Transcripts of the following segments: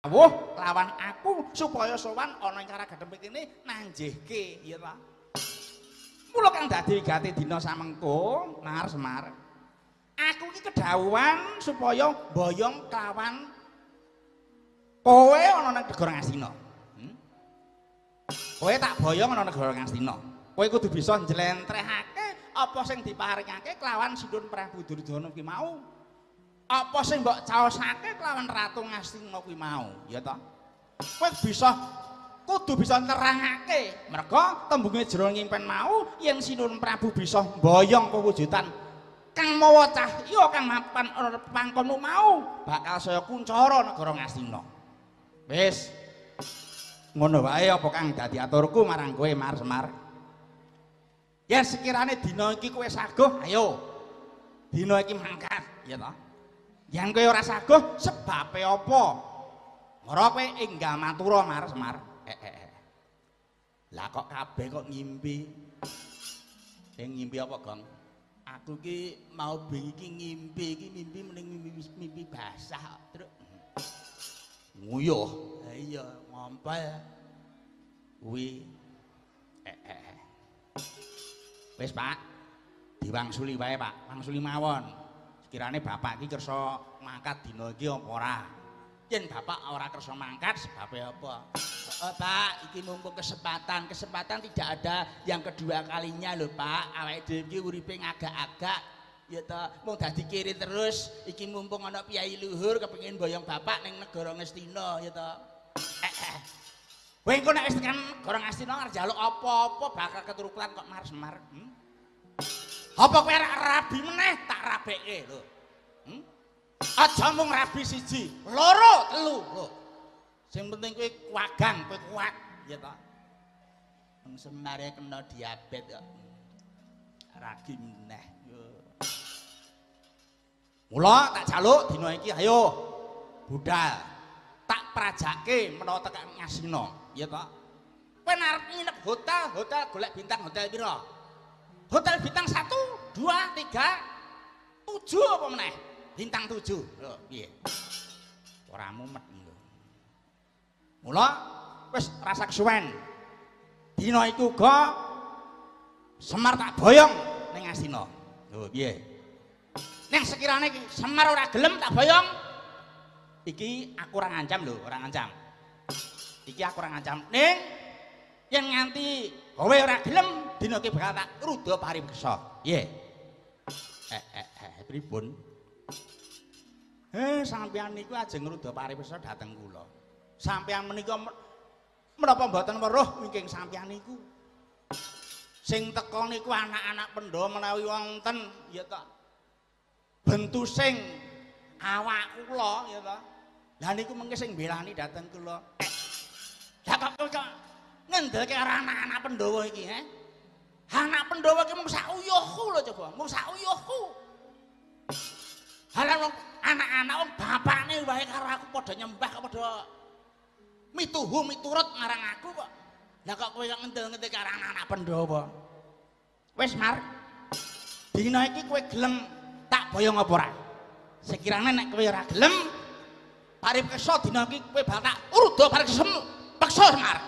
Dawuh lawan aku supaya sowan ana ing Karagadempit kene nanjihke, ya ta. Mula kang dadi wigati dina samengko, Mar Semar. Aku iki kedhawuhan supaya mboyong kelawan kowe ana nang negara Ngastina. Kowe tak boyong ana negara Ngastina. Kowe kudu bisa njlentrehake apa sing diparingake kelawan Sinuhun Prabu Duryudana kuwi mau. Apa sing mbok caosake kelawan Ratu Ngastina kuwi mau, ya ta? Kowe bisa kudu bisa nerangake. Merga tembunge jero ngimpen mau yen Sinuhun Prabu bisa mboyong pewujudan kang mawa cahya kang mapan ana pangkonmu mau bakal saya kuncara negara Ngastina. Wis. Ngono wae apa kang dadi aturku marang kowe Mar Semar. Yen sekirane dina iki kowe saguh, ayo. Dina iki mangkat, ya ta? Yen kowe ora saguh, sebabe apa? Ora kowe enggal matura Mar Semar. Lah kok kabeh kok ngimpi. Sing ngimpi apa, Gong? Aku ki mau bengi iki ngimpi, iki mimpi mending mimpi basah, Truk. Nguyuh. Lah iya, ngompol. Kuwi. Wis, Pak. Diwangsuli wae, Pak. Wangsuli mawon. Sekirane bapak iki kersa mangkat dina iki apa ora? Yen bapak ora kersa mangkat sebabe apa? Oh, Pak, iki mumpung kesempatan. Kesempatan tidak ada yang kedua kalinya lho, Pak. Awake dhewe iki uripe ngagak-agak ya ta, mung dadi kiri terus. Iki mumpung ana piyai luhur kepengin boyong bapak ning negara Ngastina ya ta. Kowe engko nek wis tekan negara Ngastina arep njaluk apa-apa bakal keturuklan kok Mar Semar. Apa kowe arep rabi meneh tak rabeke lho. Aja mung rabi siji, loro, telu lho. Sing penting kowe wagang, kowe kuat ya ta. Wong Semare kena diabetes kok. Ragi meneh. Mula tak jaluk dina iki ayo budal. Tak prajake menawa tekan Ngastina, ya ta. Kowe arep nginep hotel, hotel golek bintang hotel pira? Hotel bintang 1, 2, 3, 7 apa meneh? Bintang 7. Lho, piye? Ora mumet lho. Mula wis rasa kesuwen. Dina iku uga Semar tak boyong ning Ngastina. Lho, piye? Ning sekirane iki Semar ora gelem tak boyong, iki aku ora ngancam lho, ora ngancam. Iki aku ora ngancam. Ning yen nganti kowe ora gelem, dina iki bakal tak ruda paripeksa. Piye? Pripun? Sampeyan niku ajeng ngruda paripeksa dhateng kula. Sampeyan menika menapa mboten weruh wingking sampeyan niku? Sing teka niku anak-anak Pandhawa menawi wonten ya ta. Bentu sing awak kula ya ta. Lah niku mengke sing mbelani dhateng kula. Lah kok ngendelke karo anak-anak Pandhawa iki, he? Anak Pandhawa iki mung sak uyuhku lho coba, mung sak uyuhku. Halah wong anak-anak wong bapakne wae karo aku padha nyembah padha mituhu miturut marang aku kok. Lah kok kowe kok ngendel-ngendel karo anak-anak Pandhawa. Wis Mar. Dina iki kowe gelem tak boyong apa ora? Sekirane nek kowe ora gelem paripeksa dina iki kowe bakal tak ruda paripeksa peksa Semar.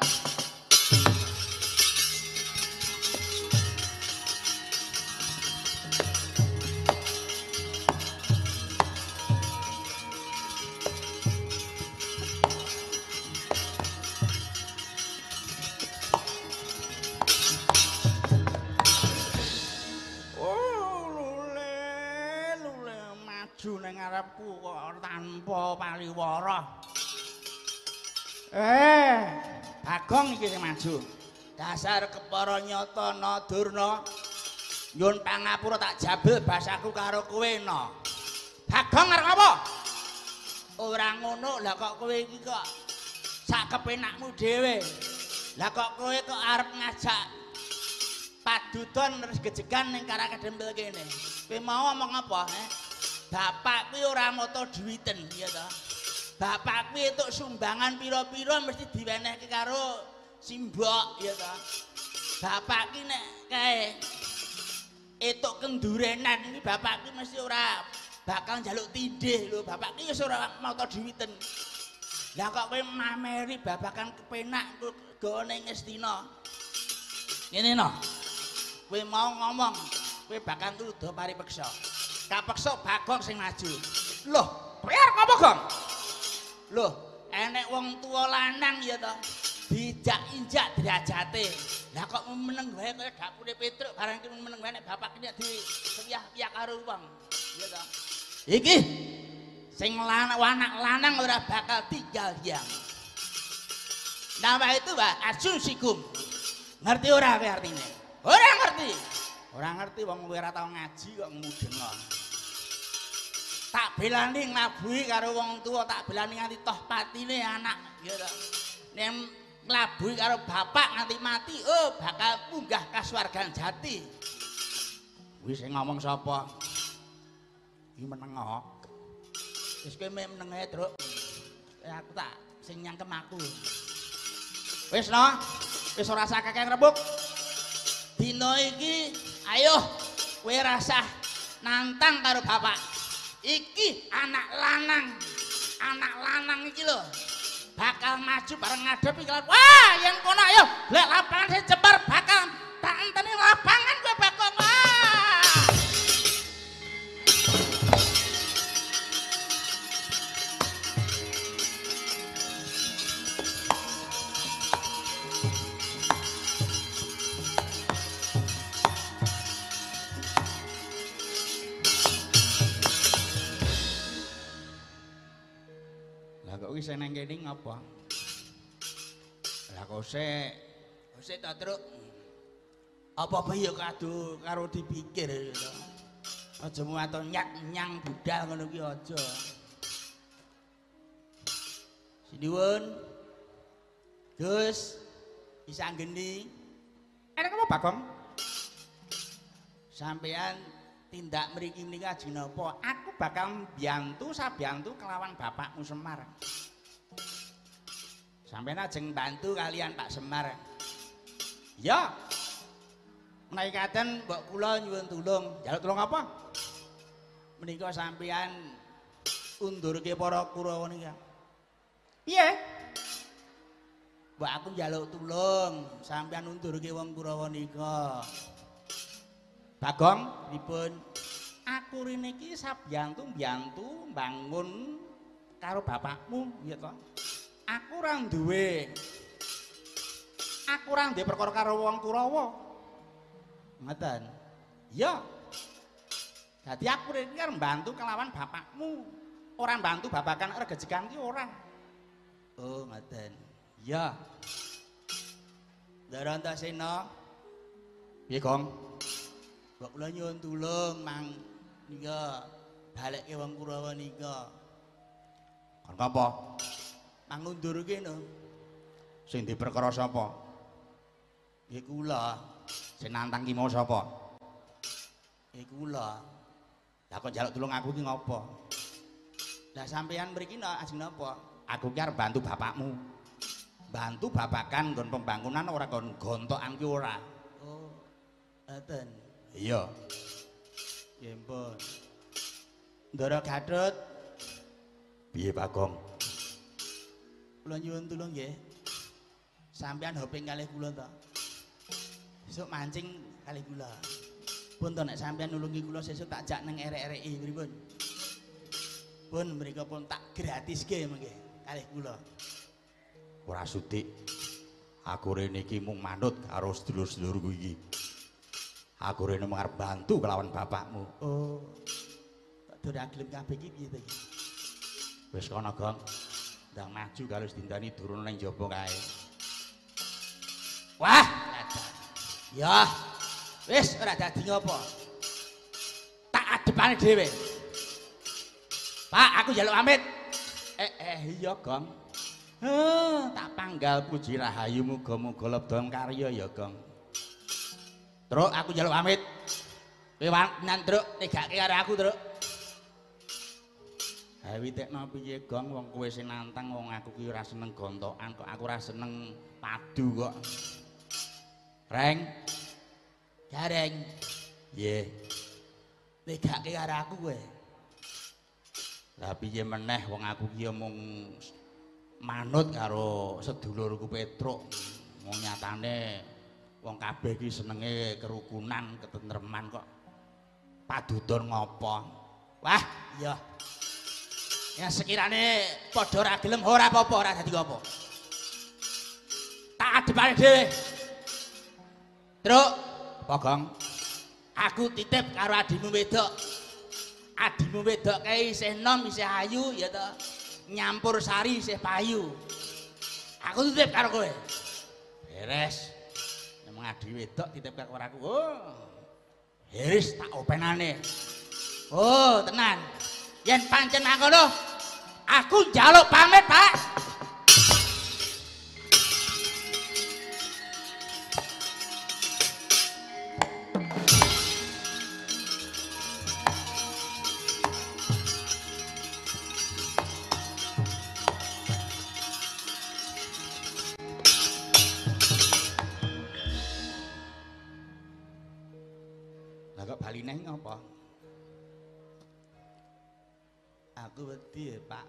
Ngarepku kok tanpa paliwara. Bagong iki sing maju. Dasar kepara nyata na Durna. Nyun pangapura tak jabel basaku karo kowe na. Bagong arep apa? Ora ngono, lah kok kowe iki kok sak kepenakmu dhewe. Lah kok kowe kok arep ngajak padudon terus gejegan ning Karakadempil kene. Kowe mau omong apa, he? Bapak kuwi ora mata duwiten, ya ta. Bapak kuwi entuk sumbangan pira-pira mesti diwenehke karo simbok, ya ta. Bapak ki nek kae entuk kendurenan iki bapak ki mesti ora bakal njaluk tindih lho. Bapak ki wis ora mata duwiten. Lah kok kowe mameri babakan kepenak gawa ning Ngastina. Ngene no. Kowe mau ngomong, kowe bakal tuda paripeksa. Kapeksa Bagong sing maju. Loh, kowe arep apa, Gong? Loh, enek wong tuwa lanang ya to. Dijak-injak derajate. Lah kok meneng wae kaya dapure Petruk barang iki meneng wae nek bapak iki di sewiyah-wiyah karo wong. Ya to. Iki sing lanang lanang ora bakal tinggal diam. Nama itu Pak Asunsikum. Ngerti ora kowe artine? Ora ngerti. Ora ngerti wong kowe ora tau ngaji kok mudeng. Tak belani nglabuhi karo wong tuwa, tak belani nganti toh patine anak ya to. Nek nglabuhi karo bapak nganti mati, oh bakal munggah kasuwargan jati. Kuwi sing ngomong sapa? Iki meneng kok. Wis kowe meneng ae, Truk. Aku tak sing nyangkem aku. Wis no, wis ora usah kakek rembug. Dina iki ayo kowe rasah nantang karo bapak. Iki anak lanang. Anak lanang iki lho bakal maju bareng ngadepi kelan. Wah, yen kono ayo lek lapangan sing jembar bakal tak enteni lapangan kowe Bagong. Wah. Sing nang kene ngapa? Lah kok sik sik ta, Truk. Apa-apa ya kado karo dipikir to. Aja muato nyak nyang budal ngono kuwi aja. Sinuwun. Gus, bisa nggeni. Enek apa, Bagong? Sampean tindak mriki menika ajeng napa? Aku bakal mbiyantu sabiyantu kelawan bapakmu Semar. Sampeyan ajeng bantu kalian Pak Semar. Ya. Menawi katen mbok kula nyuwun tulung. Njaluk tulung apa? Menika sampeyan undurke para Kurawa nika. Piye? Mbok aku njaluk tulung, sampeyan undurke wong Kurawa nika. Bagong, pripun? Aku rene iki sabiyantu mbiyantu mbangun karo bapakmu, ya toh. Aku ora duwe. Aku ora duwe perkara karo wong Kurawa. Ngoten. Ya. Dadi aku rene iki arep mbantu kelawan bapakmu. Ora mbantu babagan regejegan ki ora. Oh, ngoten. Ya. Ndara Antasena. Piye, Gong? Mbok kula nyuwun tulung mang nika balekke wong Kurawa nika. Kon apa? Mangundurke no. Sing diperkara sapa? Nggih kula. Sing nantang ki mau sapa? Nggih kula. Lah kok njaluk tulung aku ki ngopo? Lah sampeyan mriki ajeng napa? Aku ki arep bantu bapakmu. Bantu babakan nggon pembangunan ora nggon gontokan ki ora. Oh. Ngoten. Iya. Nggih pun. Ndara Gatot. Piye, Bagong? Kula nyuwun tulung nggih. Sampeyan hoping kalih kula to. Sesuk mancing kalih kula. Pun to nek sampeyan nulungi kula sesuk tak jak nang erek-ereki pripun. Pun mriko pun tak gratiske mengke kalih kula. Ora sudik. Aku rene iki mung manut karo sedulur-sedulurku iki. Aku rene mung arep bantu kelawan bapakmu. Oh. Kok ora gelem kabeh iki piye to iki? Wis kono, Gong. Ndang maju karo dindani durun nang jaba kae. Wah, ya. Wis ora dadi ngopo. Tak adepane dhewe. Pak, aku njaluk pamit. Iya, Gong. Heh, tak panggal puji rahayu muga-muga lebdong karya ya, Gong. Truk, aku njaluk pamit. Kowe wanan, Truk, negake karo aku, Truk. Ha witekno piye, Gong, wong kowe sing nantang wong aku ki ora seneng gontokan kok, aku ora seneng padu kok. Reng. Gareng. Nggih. Negake karo aku kowe. Lah piye meneh wong aku ki mung Manut karo sedulurku Petruk. Wong nyatane wong kabeh iki senenge kerukunan, ketentreman kok. Padudon ngopo? Wah, iya. Ya sekirane padha ora gelem ora apa-apa, ora dadi apa. Tak adepane dhewe. Truk, Bagong. Aku titip karo adimu wedok. Adimu wedok kae isih nom, isih ayu ya to. Nyampur sari isih payu. Aku titip karo kowe. Beres. Nek adi wedok titip karo aku. Oh. Beres tak openane. Oh, tenan. Yen pancen ngono, aku njaluk pamit, Pak. Lah kok bali neh ngopo? Aku wedi ya, Pak.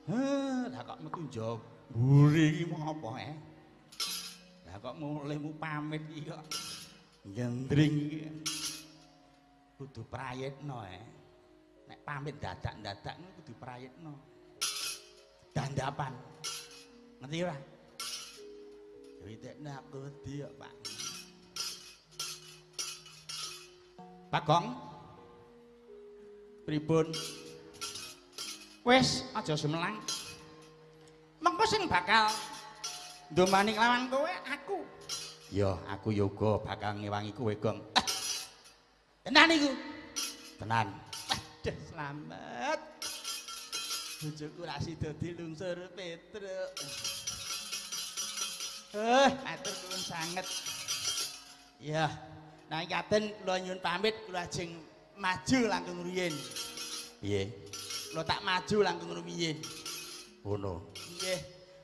Heh, lah kok metu njaba mburi iki mau apa, eh? Lah kok mulihmu pamit iki kok ngendring iki. Kudu prayitno, eh. Nek pamit dadak-dadak ngono kudu prayitno. Dandapan. Ngerti ora? Witekne aku wedi ya, Pak. Bagong. Pripun? Wis aja sumelang. Mengko sing bakal ndomani kelawan kowe aku. Ya, aku yoga bakal ngewangi kowe, Gong. Tenan iku. Tenan. Aduh, slamet. Bojoku ra sida dilungsur Petruk. Matur nuwun sanget. Ya, nah katen kula nyuwun pamit, kula ajeng maju langkung rumiyin. Piye? Kula tak maju langkung rumiyin. Ngono. Nggih.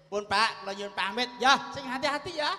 Pun Pak, kula nyuwun pamit. Ya, sing hati-hati ya.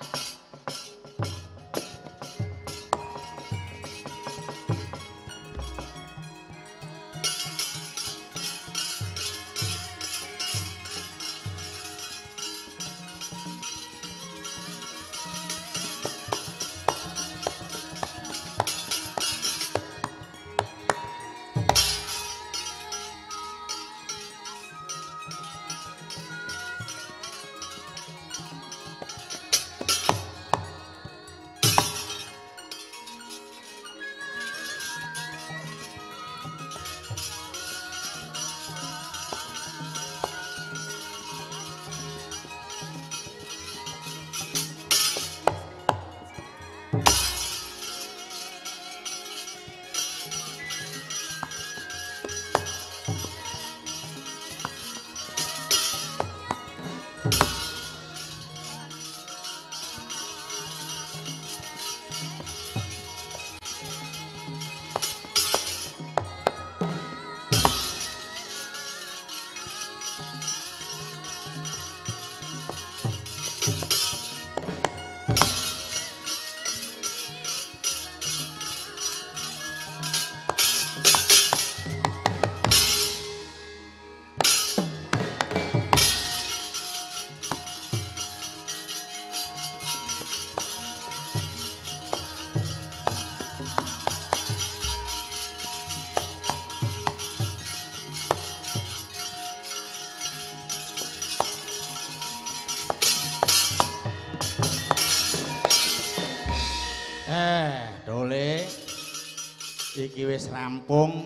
Iki wis rampung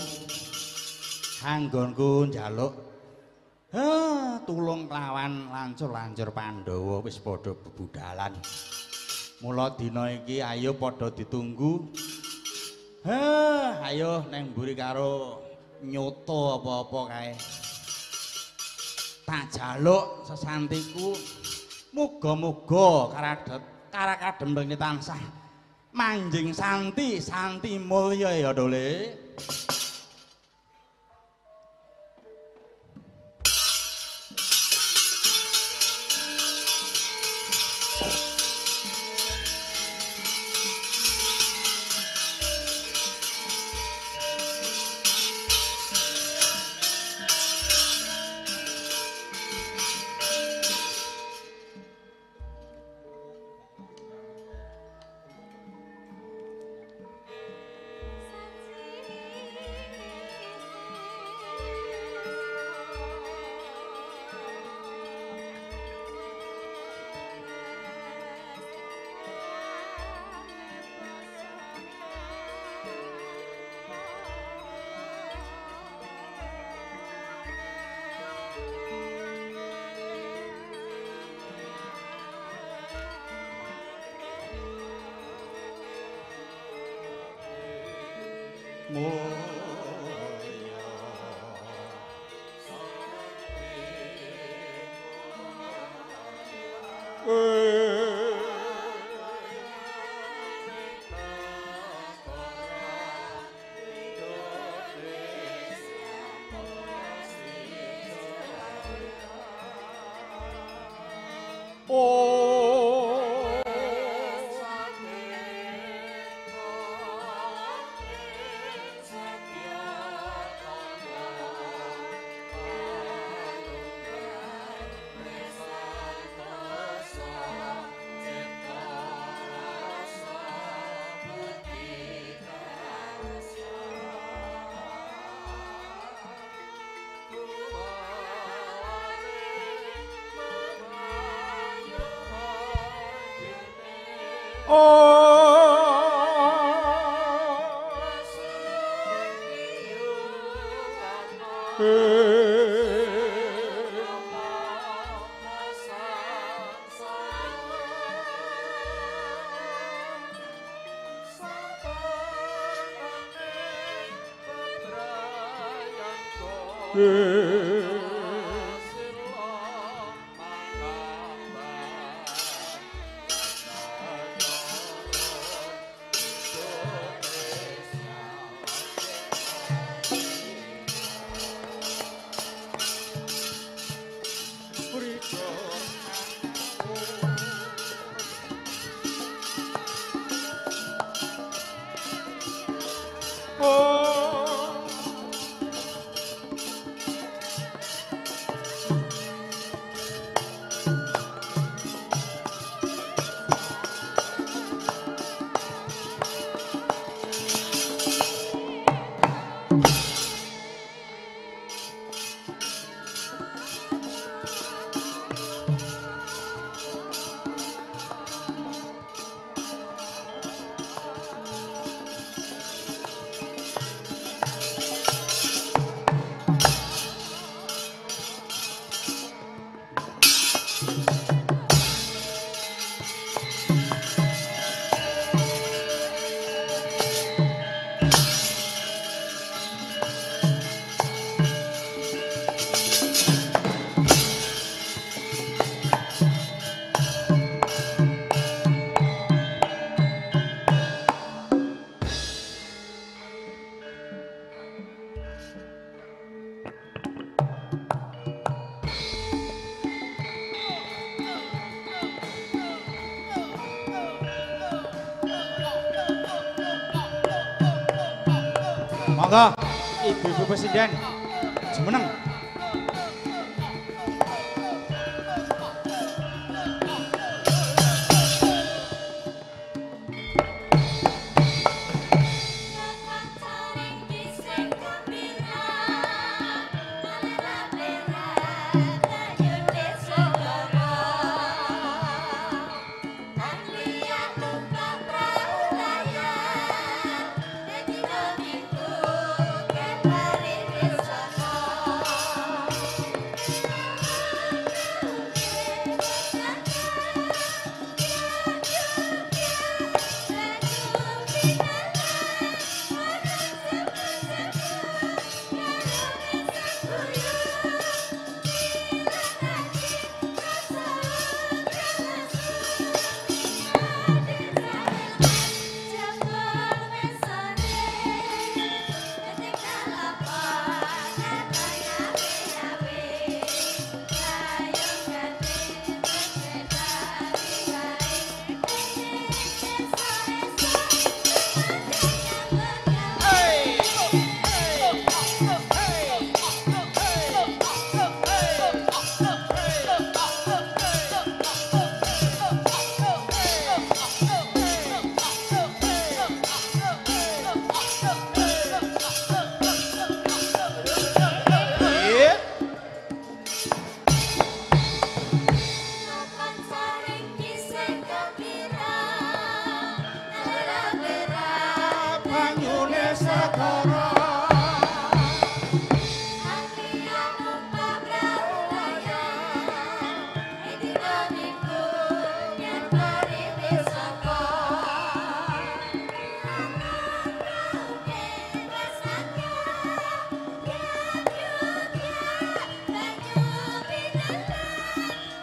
anggonku njaluk tulung kelawan lancur-lancur Pandhawa wis padha bebudalan. Mula dina iki ayo padha ditunggu. Ayo neng mburi karo nyoto apa-apa kae. Tak jaluk sesantiku muga-muga karakadhemenge tansah manjing santi, santi mulya ya Dole. Mulya. Monggo Ibu-ibu Presiden jumeneng. Bye.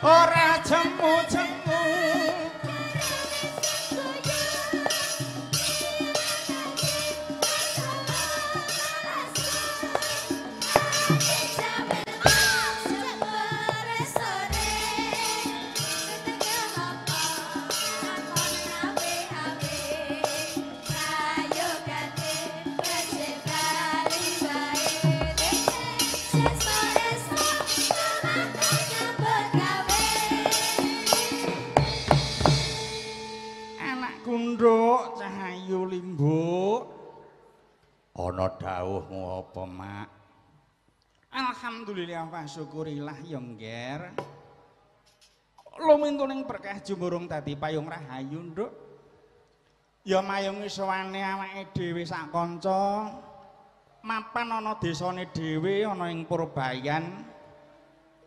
Ora jemu-jemu. Ana dawuhmu apa, Mak? Alhamdulillah wa syukurillah ya, Ngger. Lumintuning berkah jumurung dadi payung rahayu, Nduk. Ya mayungi sowane awake dhewe sak kanca. Mapan ana desane dhewe ana ing Purbayan.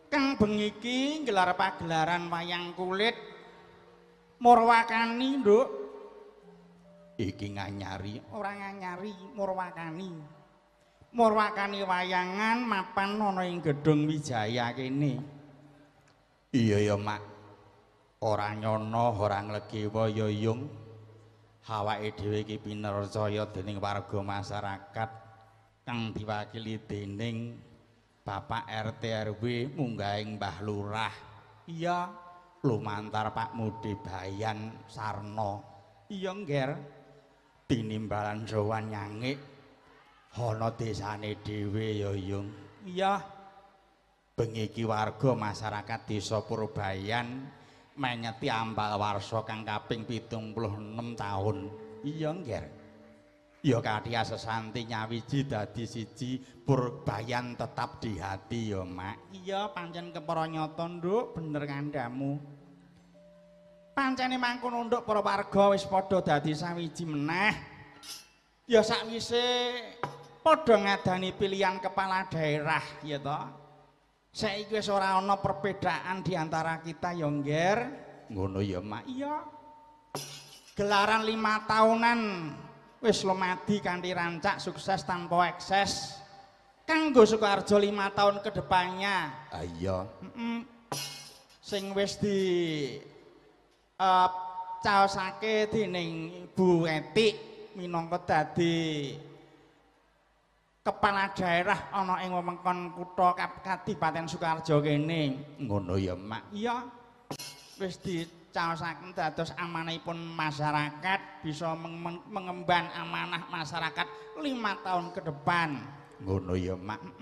Kang bengi iki nggelar pagelaran wayang kulit Murwakani, Nduk. Iki nganyari, ora nganyari, murwakani. Murwakani wayangan mapan ana ing Gedung Wijaya kene. Iya ya, Mak. Ora nyono, ora nglegewa ya, Yung. Awake dhewe iki pinercaya dening warga masyarakat kang diwakili dening Bapak RT RW munggahing Mbah Lurah. Iya, lumantar Pak Mudi Bayan Sarno. Iya, Ngger. Tinimbalan sowan nyangik ana desane dhewe ya, Yung. Iya. Bengi iki warga masyarakat desa Purbayan menyeti ambal warsa kang kaping 76 taun. Iya, Ngger. Ya kathia sesanti nyawiji dadi siji, Purbayan tetap di hati ya, Mak. Iya, pancen kepara nyata, Nduk, bener kandhamu. Pancene mangkono, Nduk, para warga wis padha dadi sawiji meneh. Ya sakwise padha ngadani pilihan kepala daerah, ya toh. Saiki wis ora ana perbedaan di antara kita ya, Ngger. Ngono ya, Mak. Iya. Gelaran 5 tahunan wis lumadi kanthi rancak sukses tanpa ekses. Kanggo Sukoharjo 5 tahun ke depannya. Ah iya. Sing wis di caosake dening Bu Etik minangka dadi kepala daerah ana ing wewengkon kutha Kadipaten Sukoharjo kene. Ngono ya, Mak. Iya. Wis dicaosaken dados amanahipun masyarakat bisa mengemban amanah masyarakat 5 tahun ke depan. Ngono ya, Mak.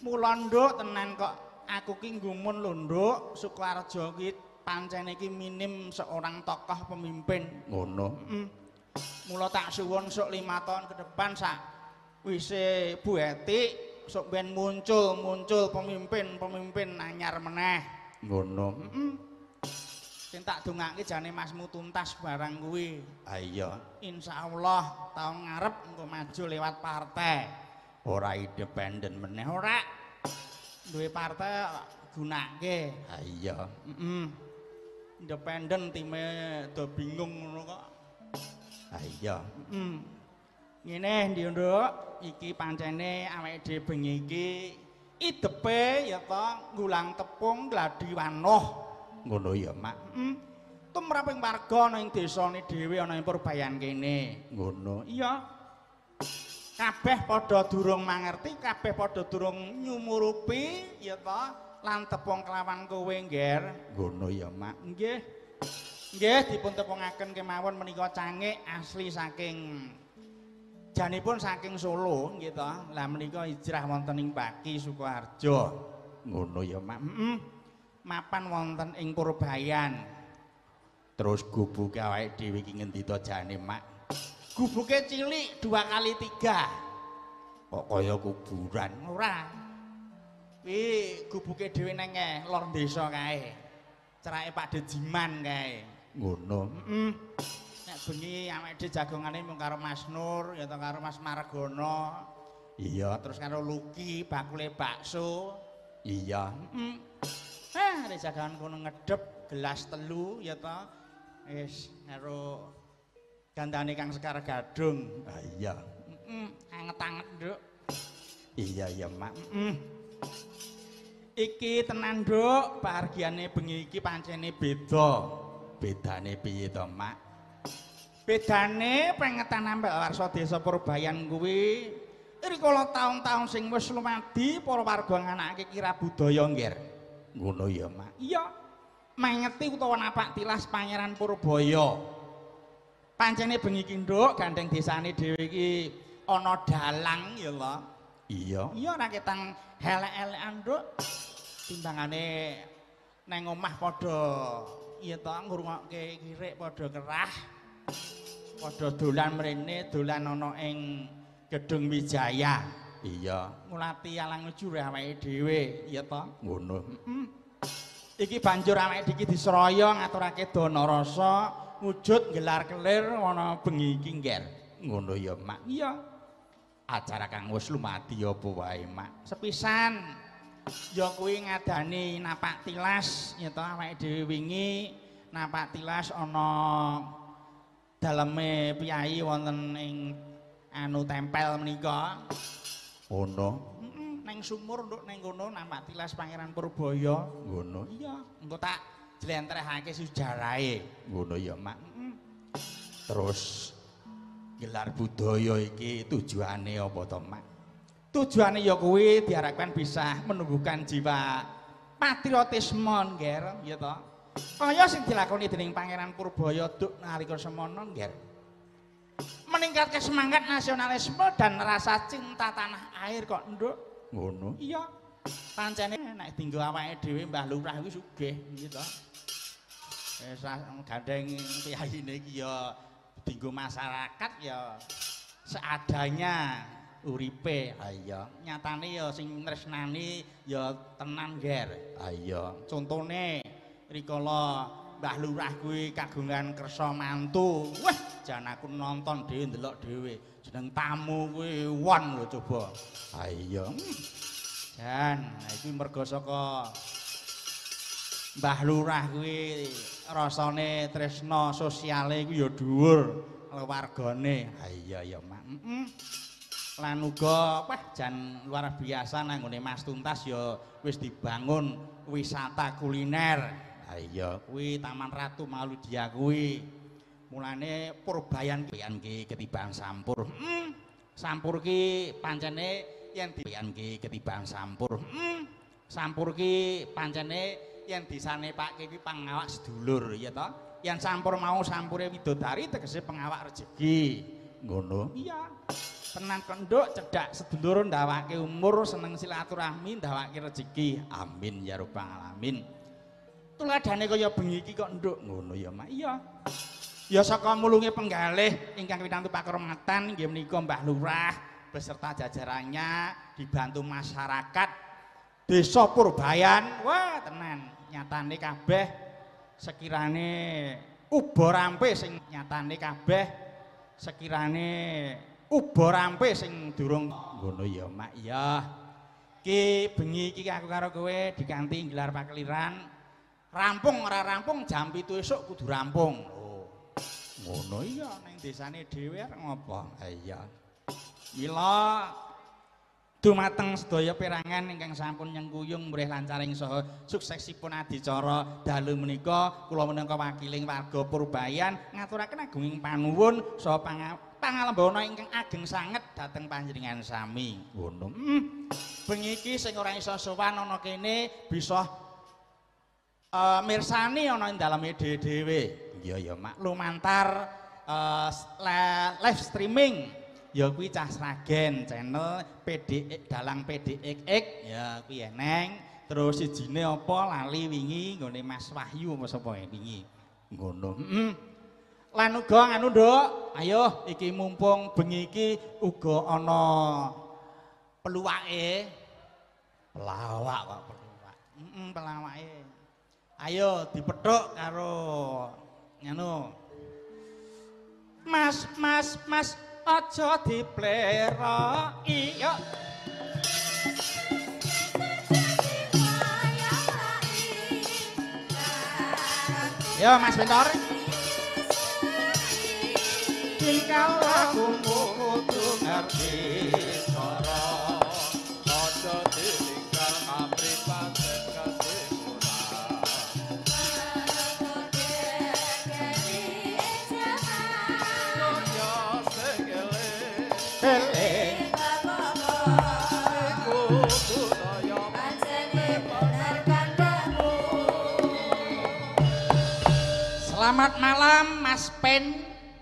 Mula, Nduk, tenan kok aku ki nggumun lho, Nduk, Sukoharjo ki pancene iki minim seorang tokoh pemimpin. Ngono. Mula tak suwun sok 5 tahun ke depan sak wise Bu Etik sok ben muncul pemimpin-pemimpin anyar meneh. Ngono. Sing tak dongake jane Masmu tuntas barang kuwi. Ha iya. Insyaallah taun ngarep engko maju lewat partai. Ora independen meneh ora. Duwe partai gunake. Ha iya. Independen time do bingung ngono kok. Ha iya. Ngene ndi, Nduk, iki pancene awake dhewe bengi iki idepe ya to nggulang tepung gladi wanuh. Ngono ya, Mak. Tumraping warga ana ing desane dhewe ana ing Purbayan kene. Ngono. Iya. Kabeh padha durung mangerti, kabeh padha durung nyumurupi ya to lan tepung kelawan kowe, Ngger. Ngono ya, Mak. Nggih. Nggih dipun tepungaken kemawon menika cangik asli saking janipun saking Solo nggih to. Lah menika hijrah wonten ing Baki Sukoharjo. Ngono ya, Mak. Mapan wonten ing Purbayan. Terus gubuke awake dhewe iki ngendi to jane, Mak? Gubuke cilik 2 kali 3. Kok kaya kuburan? Ora. Kuwi gubuke dhewe nang lor desa kae. Cerake Pak Dejiman kae. Ngono. Nek bengi awake dhewe jagongane mung karo Mas Nur ya to karo Mas Margono. Iya, terus karo Luki bakule bakso. Iya. Arek jagongan kono ngedep gelas 3 ya to. Wis karo gandane Kang Sekar Gadung. Ha iya. Anget-anget, Nduk. Iya ya, Mak. Iki tenan, Nduk, pahargyane bengi iki pancene beda. Bedane piye to, Mak? Bedane pengetan ambek warsa desa Purbayan kuwi rikala taun-taun sing wis lumadi para warga nganakake kira budaya, Ngger. Ngono ya, Mak. Iya. Mengeti utawa napak tilas Pangeran Purbaya. Pancene bengi iki, Nduk, gandeng desane dhewe iki ana dalang ya lho. Iya. Iya ora ketang elek-elekan, Nduk. Timbangane nang omah padha iya to ngrungokke kirik padha kerah. Padha dolan mrene, dolan ana ing Gedung Wijaya. Iya. Ngulati alang jure awake dhewe, iya to? Ngono. Heeh. Iki banjur awake iki disraya ngaturake dana rasa wujud gelar kelir ana bengi iki, Ngger. Ngono ya, Mak. Iya. Acara kang wis lumadi apa wae, Mak? Sepisan ya kuwi ngadani napak tilas ya to awake dhewe wingi napak tilas ana daleme piyai wonten ing anu tempel menika. Ono. Heeh, nang sumur nduk nang kono napak tilas Pangeran Purbaya. Ngono. Iya, engko tak jlentrehake sejarahe. Ngono ya, Mak. Heeh. Terus gelar budaya iki tujuane apa to, Mak? Tujuane ya kuwi diharapkan bisa menumbuhkan jiwa patriotisme, Ngger, ya to. Kaya sing dilakoni dening Pangeran Purbaya duk nalika semono, Ngger. Meningkatkan semangat nasionalisme dan rasa cinta tanah air kok, Nduk. Ngono. Iya. Pancene nek dinggo awake dhewe Mbah Lurah kuwi sugih, gitu. Wis gandeng piyayine iki ya dinggo masyarakat ya seadanya uripe. Ha iya, nyatane ya sing tresnani ya tenan, Ngger. Ha iya, contone rikala Mbah Lurah kuwi kagungan kersa mantu. Wah, jan aku nonton dhewe ndelok dhewe. Jeneng tamu kuwi won lho coba. Ha iya. Jan, iki mergo saka Mbah Lurah kuwi rasane tresna sosiale kuwi ya dhuwur karo wargane. Ha iya ya, Mak. Heeh. Lan uga wah jan luar biasa nang nggone Mas Tuntas ya wis dibangun wisata kuliner. Ha iya, kuwi Taman Ratu Maludia kuwi. Mulane Purbayan ki ketiban sampur. Heeh. Sampur ki pancene yen diyan ki ketiban sampur. Heeh. Sampur ki pancene yen disane Pak ki pangawak sedulur ya to. Yen sampur mau sampure widodari tegese pengawak rejeki. Ngono. Iya. Tenan kenduk cedhak sedulur ndawake umur seneng silaturahmi ndawake rejeki. Amin ya rabbal alamin. Tuladhane kaya bengi iki kok, Nduk. Ngono ya, Mak. Iya. Ya saka mulunge penggalih ingkang winantu pakurmatan inggih menika Mbah Lurah beserta jajarannya dibantu masyarakat Desa Purbayan. Wah, tenan nyatane kabeh sekirane uba rampe sing nyatane kabeh sekirane uba rampe sing durung. Ngono ya, Mak. Iya. Ki bengi iki aku karo kowe dikanti gelar pakeliran. Rampung ora rampung jam 7 esuk kudu rampung. Lho. Ngono iya ning desane dhewe arep ngopo? Ha iya. Mila dumateng sedaya perangan ingkang sampun nyengkuyung mrih lancaring saha suksesipun adicara dalu menika kula minangka wakiling warga Purbayan ngaturaken agunging panuwun saha pangalembana ingkang ageng sanget dhateng panjenengan sami. Ngono. Bengi iki sing ora iso sowan ana kene bisa mirsani ana ing daleme dhewe-dhewe. Iya ya, Mak. Lumantar live streaming ya kuwi Cah Sragen channel PDX Dalang PDXX ya kuwi eneng. Terus sijine apa lali wingi nggone Mas Wahyu apa sapa wingi. Ngono. Heeh. Lan uga anu, Nduk, ayo iki mumpung bengi iki uga ana peluwake. Pelawak kok peluwak. Heeh, pelawake. Ayo dipethuk karo nganu. Mas, mas, mas, aja dipleroki. Yo. Yo Mas Bentor. Tingkah lakumu kudu ngerti cara, aja ditinggal kapripate. Selamat malam Mas Pen.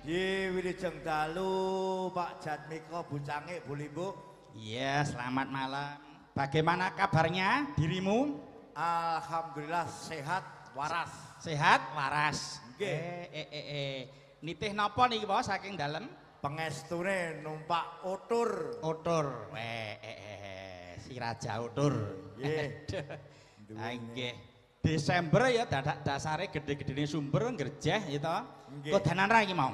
Nggih, wilujeng dalu Pak Jatmiko, Bu Cangik, Bu Limbuk. Iya, selamat malam. Bagaimana kabarnya dirimu? Alhamdulillah sehat, waras. Sehat, waras. Nggih. Nitih napa niki Pak saking dalem? Pengestune numpak otur. Otur. Si Raja Otur. Nggih. Nggih. Desember ya dasare gede-gedene sumber ngrejeh ya to. Kodanan ra iki mau?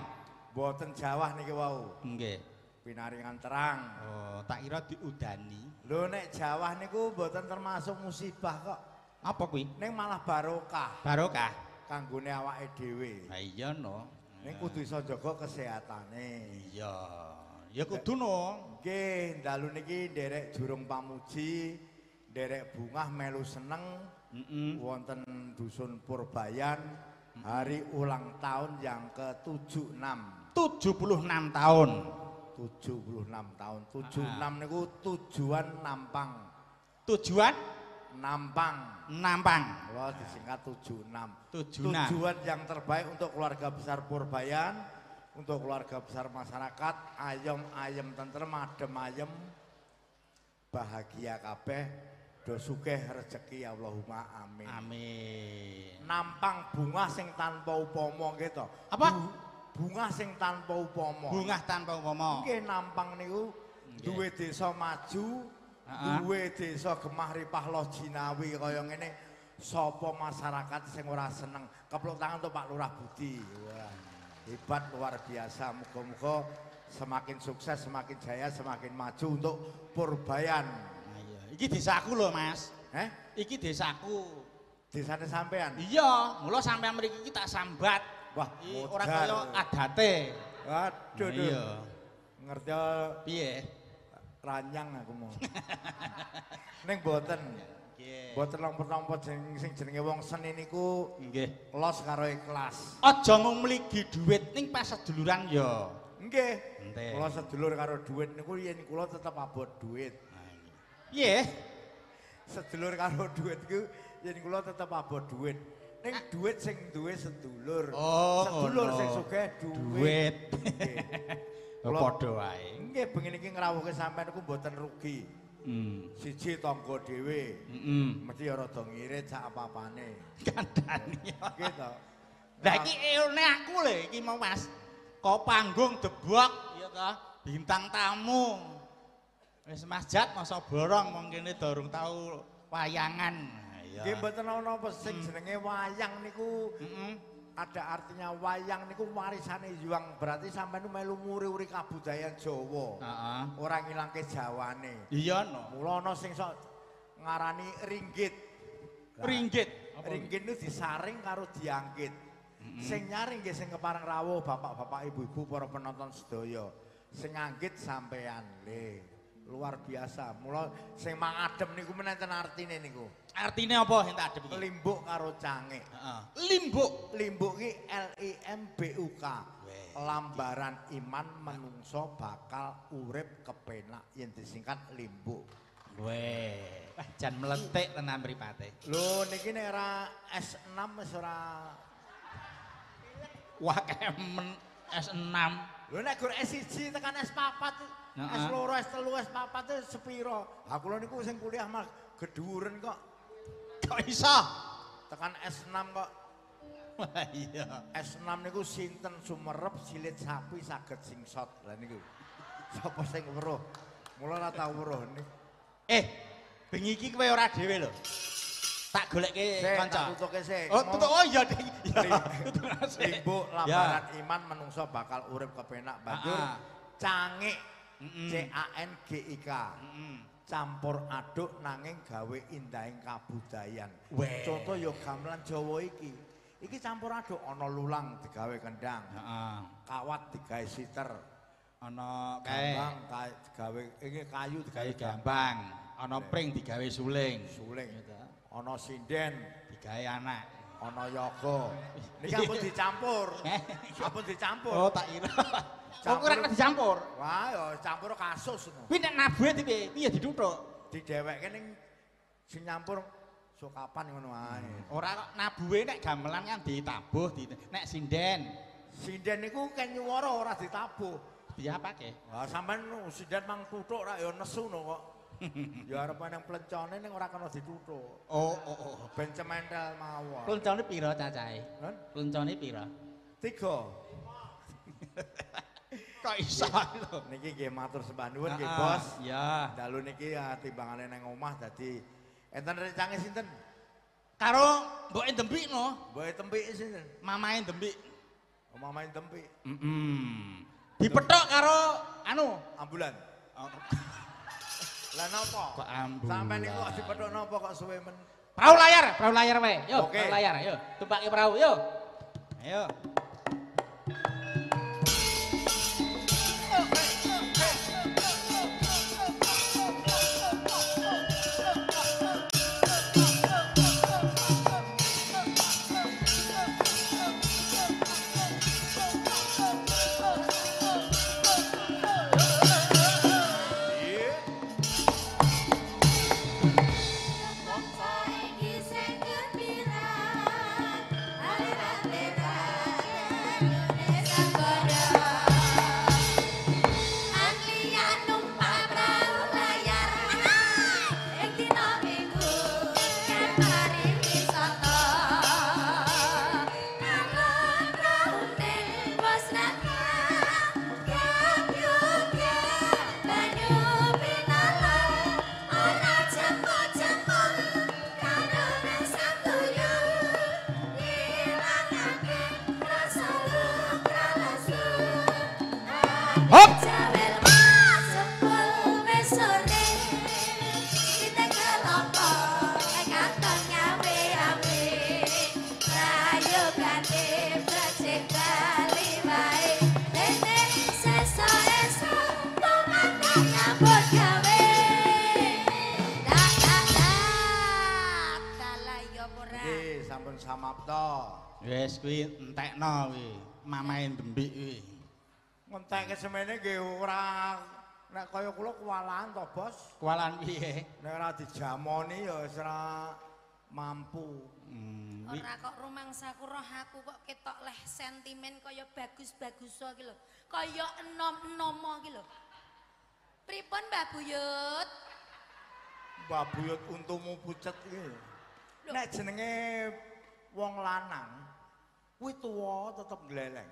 Mboten jawah niki wau. Nggih. Pinaringan terang. Oh, tak kira diudani. Lho nek jawah niku mboten termasuk musibah kok. Apa kuwi? Ning malah barokah. Barokah kanggone awake dhewe. Ha iya no. Ning kudu iso jaga kesehatane. Iya. Ya kudu no. Nggih, dalu niki nderek jurung pamuji, nderek bungah melu seneng. Wonten dusun Purbayan hari ulang tahun yang ke-76. 76 tahun. 76 tahun. 76 niku tujuan nampang. Tujuan nampang. Nampang. Wah, disingkat 76. 76. Tujuan yang terbaik untuk keluarga besar Purbayan, untuk keluarga besar masyarakat, ayem ayem tentrem, adem ayem, bahagia kabeh. Do sugih rejeki Allahumma amin. Amin. Nampang bunga sing tanpa upama nggih to. Apa? Bunga sing tanpa upama. Bungah tanpa upama. Nggih, nampang niku duwe desa maju, duwe desa gemah ripah loh jinawi kaya ngene. Sapa masyarakat sing ora seneng? Kepluk tangan untuk Pak Lurah Budi. Wah, hebat luar biasa. Muga-muga semakin sukses, semakin jaya, semakin maju untuk Purbayan. Iki desaku lho, Mas. Iki desaku. Desane sampean? Iya, mula sampean mriki iki tak sambat. Wah, ora kaya adate. Waduh. Iya. Ngerti piye? Ranyang aku mau. Ning mboten. Nggih. Mboten nampa-nampa sing jenenge wong seni niku nggih los karo ikhlas. Aja mung mligi dhuwit ning pas seduluran ya. Nggih. Kula sedulur karo dhuwit niku yen kula tetep abot dhuwit. Piye? Sedulur karo dhuwit ku yen kula tetep abot dhuwit. Ning dhuwit sing duwe sedulur. Oh, sedulur sing sugih dhuwit. Padha wae. Nggih, bengi niki ngrawuhke sampean niku mboten rugi. Siji tangga dhewe. Mesti ya rada ngirit sak apa-apane. Kandhani. Nggih to. Lah iki eone aku lho iki mau Mas. Kok panggung debok ya ta, bintang tamu. Wis Mas Jat masa borong wong kene durung tau wayangan. Nggih mboten napa sing jenenge wayang niku ada artinya wayang niku warisane Yuang, berarti sampean melu nguri-uri kabudayan Jawa. Heeh. Ora ngilangke Jawane. Iya no. Mula ana sing sok ngarani ringgit. Ringgit. Ringgit niku disaring karo diangkit. Sing nyaring nggih sing kepareng rawuh bapak-bapak ibu-ibu para penonton sedaya. Sing nganggit sampean le. Luar biasa. Mula sing mangadem niku menenten artine niku. Artine apa sing tak adem iki? Limbuk karo cangik. Heeh. Limbuk. Limbuk iki L I M B U K. Lambaran iman menungso bakal urip kepenak yen disingkat limbuk. Weh, wah jan mlentik tenan mripate. Lho niki nek ora S6 wis ora. Wah kemen S6. Lho nek gur S1 tekan S4, S2, S3, S4 sepiro? Ha kula niku sing kuliah mah gedhuren kok. Kok iso? Tekan S6 kok. Wah iya. S6 niku sinten sumerep silit sapi saged singsot. Lah niku. Sapa sing weruh? Mula ora tau weruh niku. Bengi iki kowe ora dhewe lho. Tak golekke kanca. Tak tutuke sik. Oh, tutuk. Oh iya, Dik. Limbuk lambaran iman menungso bakal urip kepenak banjur cangik C A N G I K. Campur aduk nanging gawe indahing kabudayan. Contoh ya gamelan Jawa iki. Iki campur aduk ana lulang digawe kendang. Kawat digawe siter. Ana kae gambang digawe iki kayu digawe gambang, ana pring digawe suling. Suling. Ana sinden digawe anak, ana yoga. Niki ampun dicampur. Ampun dicampur. Oh, tak kira. Kok ora kena dicampur. Wah, ya campur kasus ngono. Kuwi nek nabuhe piye? Piye dituthuk? Didhewekke ning sing nyampur Sok kapan ngono ae. Ora kok nabuhe nek gamelan kan ditabuh, nek sinden. Sinden niku ken nyuwara ora ditabuh. Diapake? Lah sampean sinden mang tuthuk rak ya nesu no kok. Ya arep nang plencone ning ora kena dituthuk. Oh. Ben cementel mawon. Plencone pira cacahe? Plencone pira? 3. Kok iso lho. Niki nggih matur sembah nuwun nggih, Bos. Iya. Dalu niki ya timbangane nang omah dadi enten rencange sinten? Karo mboke Dempik no. Mboke Tempik sinten? Mamae Dempik. Oh, mamae Dempik. Heeh. Dipethok karo anu ambulan. Oh. Lah napa? Kok ambulan? Sampeyan niku kok dipethok napa kok suwe men? Perahu layar wae. Yo, perahu layar, yo. Tumpake perahu, yo. Ayo. Wis kuwi entekno kuwi, mamae Dembik kuwi. Ngentekke semene nggih ora nek kaya kula kewalahan to, Bos. Kewalahan piye? Nek ora dijamoni ya wis ora mampu. Ora kok rumangsaku roh aku kok ketok leh sentimen kaya bagus-bagus iki lho. Kaya enom-enomo iki lho. Pripun Mbah Buyut? Mbah Buyut untumu pucet iki. Nek jenenge wong lanang kuwi tuwa tetep gleleng.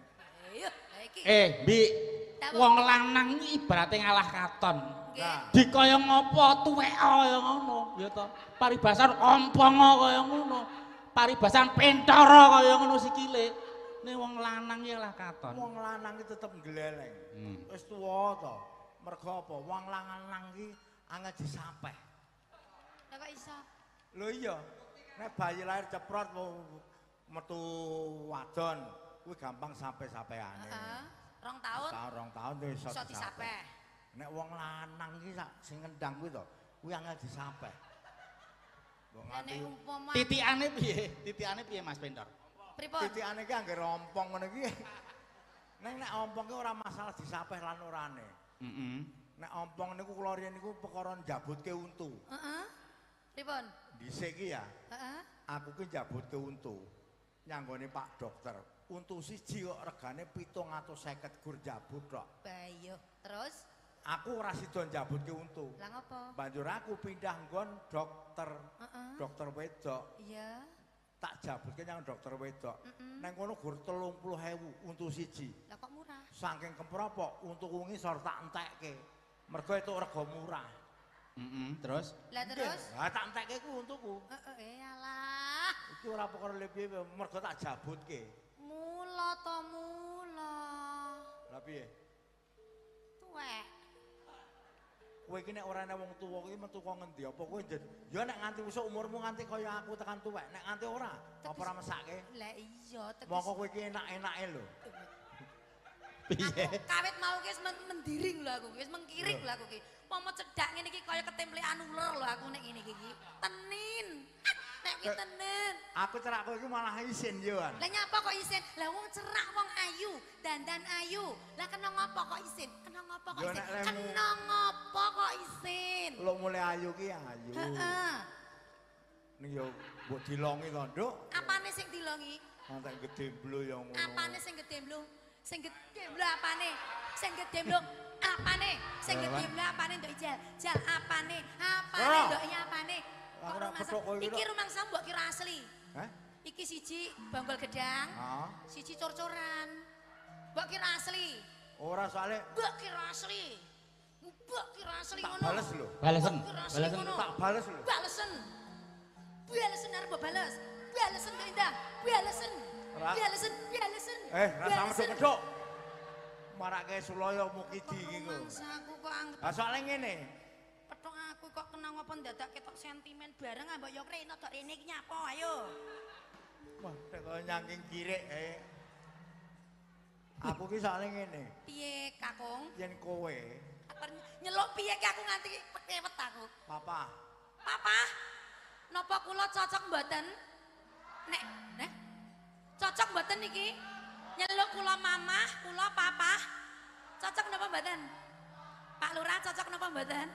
Ayo, iki. Mbik, wong lanang iki ibarate ngalah katon. Nah. Dikaya ngopo tuwek kaya ngono, ya to. Paribasan ompongo kaya ngono. Paribasan pentara kaya ngono sikile. Nek wong lanang iki ngalah katon. Wong lanang iki tetep gleleng. Wis tuwa to. Mergo apa? Wong lanang iki angel disapeh. Lah kok iso? Lho iya. Nek bayi lahir ceprot metu wadon kuwi gampang sampe-sampeane. Heeh. 2 tahun. 2 tahun iso disapeh. Nek wong lanang iki sak sing ngendang kuwi to, kuwi angel disapeh. Mbok nganti titikane piye? Titikane piye Mas Pendor? Pripun? Titikane iki anggere ompong ngono iki. Ning nek ompong ki ora masalah disapeh lan orane. Heeh. Nek ompong niku kula riyen niku perkara njabutke untu. Heeh. Pripun? Dhisik iki ya. Heeh. Aku ki njabutke untu. Nyanggone Pak Dokter. Untu siji kok regane 750 gur njabut tok. Bayo. Terus? Aku ora sida njabutke untu. Lah ngopo? Banjur aku pindah nggon dokter. Heeh. Dokter wedok. Iya. Tak jabutke nyang dokter wedok. Nang kono gur 30.000 untu siji. Lah kok murah? Saking kempropok untuku ngisor tak entekke. Mergo itu rega murah. Heeh, terus? Lah terus? Lah tak entekke ku untuku. Heeh, alah. Iki ora perkara piye mergo tak jabutke. Mula to mula. Lah piye? Tuwek. Kowe iki nek ora ana wong tuwa kuwi metu kok ngendi? Apa kowe ya nek nganti usuk umurmu nganti kaya aku tekan tuwek, nek nganti ora, apa ora mesake? Lah iya, teges. Mongko kowe iki enak-enake lho. Piye? Kawit mau ki wis mendiring lho aku, wis mengkiring lho aku ki. Pomo cedhak ngene iki kaya ketemplekan uler lho aku nek ngene iki. Tenin. Nek kuwi tenin. Aku cerak kowe iki malah isin yo. Lah nyapa kok isin? Lah wong cerak wong ayu, dandan ayu. Lah kena ngopo kok isin? Kena ngopo kok isin? Kena ngopo kok isin? Lo mulai ayu ki ayu. Heeh. Ning yo mbok dilongi to, Nduk. Apane sing dilongi? Ngantek gedhe mblo ya ngono. Apane sing gedhe mblo? Sing gedhe mblo apane? Sing gedhe mblo apane? Sing gedhe mblo apane nduk Ijal? Jal apane? Apane nduk apane? Kok rumangsa iki rumangsa mbok kira asli. Hah? Iki siji bonggol gedang, siji cor-coran. Mbok kira asli. Ora soalé mbok kira asli. Mbok kira asli ngono. Tak bales lho. Balesen. Balesen. Tak bales lho. Balesen. Balesen arep mbok bales. Balesen Nduk Indah. Balesen. Balesen, balesen. Eh, rasa medhok-medhok. Marake Sulaya Mukidi iki kok. Rumangsaku kok anggep. Lah soalé ngene. Petok aku kok kena ngopo ndadak ketok sentimen bareng ambek yo rene tok rene iki nyapa ayo. Wah, nek kaya nyangking kirik eh. Aku ki soalé ngene. Piye, Kakung? Yen kowe nyeluk piye ki aku nganti kewet aku. Papa. Papa. Napa kula cocok mboten? Nek, nek. Cocok mboten niki? Nyeluk kula mamah, kula papa. Cocok napa mboten? Pak Lurah cocok napa mboten?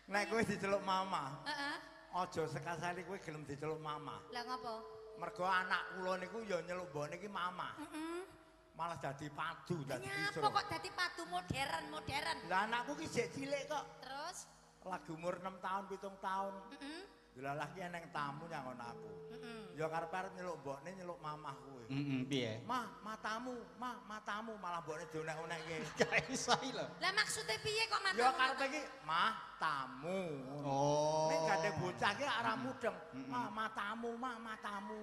Nek kowe diceluk mama. Heeh. Aja sekasali kowe gelem diceluk mama. Lah ngopo? Mergo anak kula niku ya nyeluk mbokne iki mama. Heeh. Malah dadi padu, dadi kisruh. Nyapa kok dadi padu modern-modern? Lah anakku ki jek cilik kok. Terus? Lagi umur 6 tahun, 7 tahun. Heeh. Delalah ki eneng tamu nyangon aku. Heeh. Ya karepe arep nyeluk mbokne nyeluk mamah kuwi. Heeh, piye? Mah, matamu, mah, matamu malah mbokne dionek-onekke. Gak iso iki lho. Lah maksude piye kok matamu? Ya karepe iki mah tamu. Oh. Nek gandhe bocah ki ora mudeng. Mah matamu, mah matamu.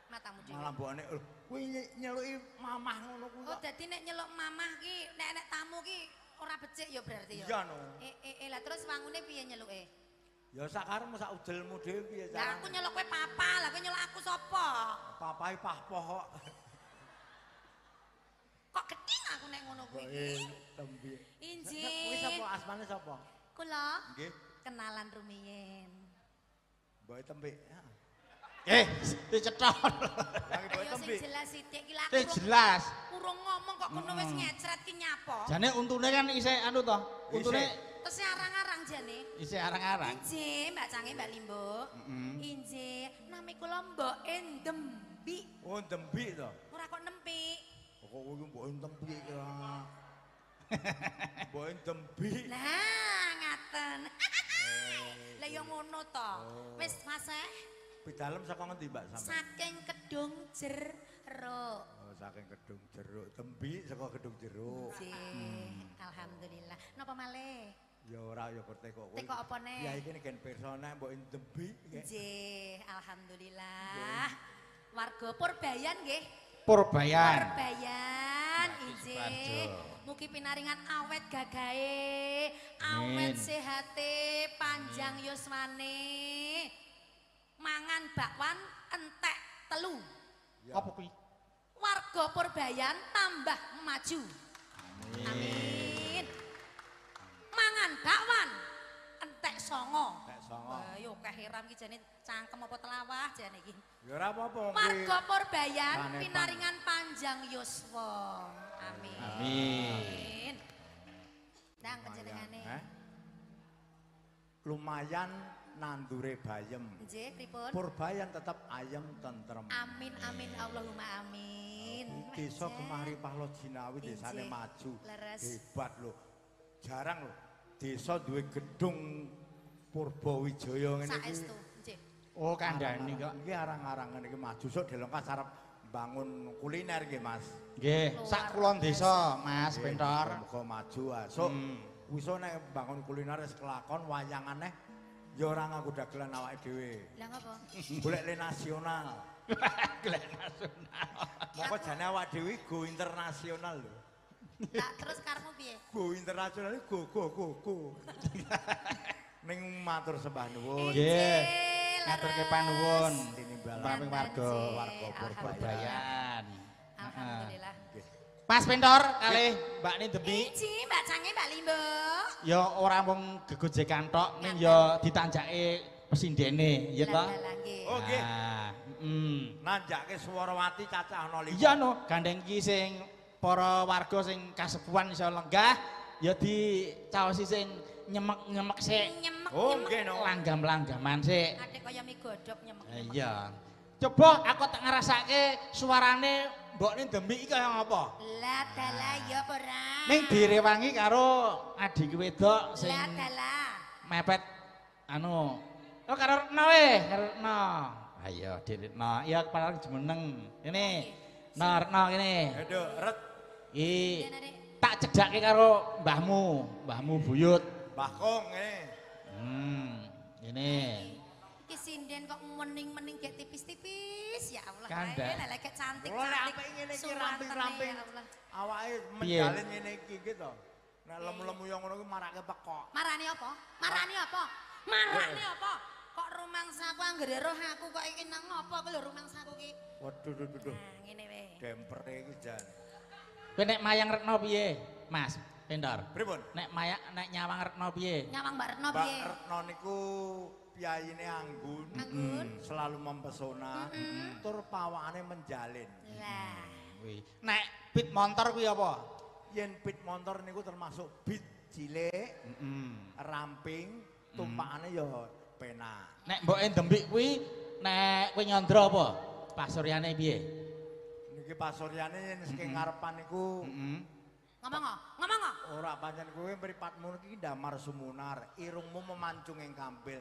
Matamu dhewe. Malah mbokne lho, kuwi nyeluki mamah ngono kuwi. Oh, dadi nek nyeluk mamah ki nek enek tamu ki ora becik ya berarti ya. Iya no. Lah terus wangune piye nyeluke? Ya sakaremu sak udelmu dhewe piye carane? Lah aku nyeluk kowe papa, lah kowe nyeluk aku sapa? Papahe pahpoh kok. Kok gething aku nek ngono kuwi? Tembe. Injih. Kuwi sapa asmane sapa? Kula. Nggih. Kenalan rumiyin. Mboke tembe. Eh, dicetok. Lah mboke tembe. Sing jelas sithik iki lha aku. Jelas. Urung ngomong kok kono wis ngecret ki nyapa? Jane untune kan isih anu to. Untune tesih arang-arang jane. Isih arang-arang. Injih, Mbak Cange, Mbak Limbo. Injih, nami kula Mbok Endembi. Oh, Dembi to. Ora kok nempi. Kok kowe Mbok Endembi iki lah. Mbok Endembi. Lah, ngaten. Lah ya ngono to. Wis Mas. Pidalem saka ngendi, Mbak sampeyan? Saking Kedung Jeruk. Oh, saking Kedung Jeruk. Tembi saka Kedung Jeruk. Nggih, alhamdulillah. Napa malih? Ya ora ya kok teko kowe. Teko apa neh? Ya iki gen pirsa nek mbok Endembi. Nggih, alhamdulillah. Warga Purbayan nggih. Purbayan. Purbayan injih. Mugi pinaringan awet gagahe, awet sehate, panjang yuswane. Mangan bakwan entek telu. Apa kuwi? Warga Purbayan tambah maju. Amin. Mangan bakwan entek songo. Entek songo. Ayo kehiram iki jane cangkem apa telawah jane iki. Ya ora apa-apa. Warga Purbayan pinaringan panjang yuswa. Amin. Amin. Ndang panjenengane. Lumayan nandure bayem. Nggih, pripun? Purbayan tetep ayem tentrem. Amin amin Allahumma amin. Desa Gemah Ripah Lojinawi desane maju. Hebat lho. Jarang lho desa duwe gedung Purbawijaya ngene iki. Saestu, nggih. Oh, kandhane kok. Iki arang-arang ngene iki maju sok delongkas arep bangun kuliner nggih, Mas. Nggih, sak kulon desa, Mas Pentor. Muga maju ah. Sok iso nek bangun kuliner wis kelakon wayangane ya ora nganggo dagelan awake dhewe. Lah ngopo? Golek le nasional. Golek nasional. Moko jane awake dhewe go internasional lho. Lah terus karepmu piye? Go internasional go go go go. Ning matur sembah nuwun. Nggih. Ngaturke panuwun tinimbalan warga warga Purbayan. Alhamdulillah. Mas Pentor kalih Mbak Nindemi. Inji, Mbak Cange, Mbak Limbo. Ya ora mung gegojekan tok ning ya ditanjake pesindene, ya toh? Oh nggih. Nanjake Swarawati cacah ana 5. Iya no, gandeng iki sing para warga sing kasepuhan iso lenggah ya dicaosi sing nyemek-nyemek sik. Nyemek. Oh, nggih no. Langgam-langgaman sik. Adik kaya mie godhog nyemek. Iya. Coba aku tak ngrasake suarane mbokne Demik iki kaya ngapa? Lah dalah ya apa ora? Ning direwangi karo adikku wedok sing Lah dalah. mepet anu. Oh karo Retno we, karo Retno. Ayo Dik Retno, ya kepala jumeneng. Kene. No Retno kene. Aduh, Ret. Iki tak cedhake karo mbahmu, mbahmu buyut. Mbah Kong ngene. Ngene. Iki sinden kok mening-mening gek tipis-tipis ya Allah. Kandha. Lha lek cantik-cantik. Kula nek apik ngene iki ramping-ramping. Ya Allah. Awake menjalin ngene iki iki to. Nek lemu-lemu yo ngono kuwi marake pekok. Marani apa? Marani apa? Marani apa? Kok rumangsaku anggere roh aku kok iki nang ngopo aku lho rumangsaku ki. Waduh duh duh. Nah, ngene wae. Dempere iki jan. Kowe nek mayang Retno piye, Mas? Pendor. Pripun? Nek mayang nek nyawang Retno piye? Nyawang Mbak Retno piye? Mbak Retno niku piyayine anggun, selalu mempesona, tur pawakane menjalin. Lah. Kuwi. Nek pit montor kuwi apa? Yen pit montor niku termasuk bit cilik, ramping, tumpakane ya penak. Nek mboke Demik kuwi nek kowe nyandra apa? Pasuryane piye? Niki pasuryane yen saking ngarepan niku Ngomong kok, ngomong kok. Ora pancen kowe mripatmu iki damar sumunar, irungmu memancung ing kambil.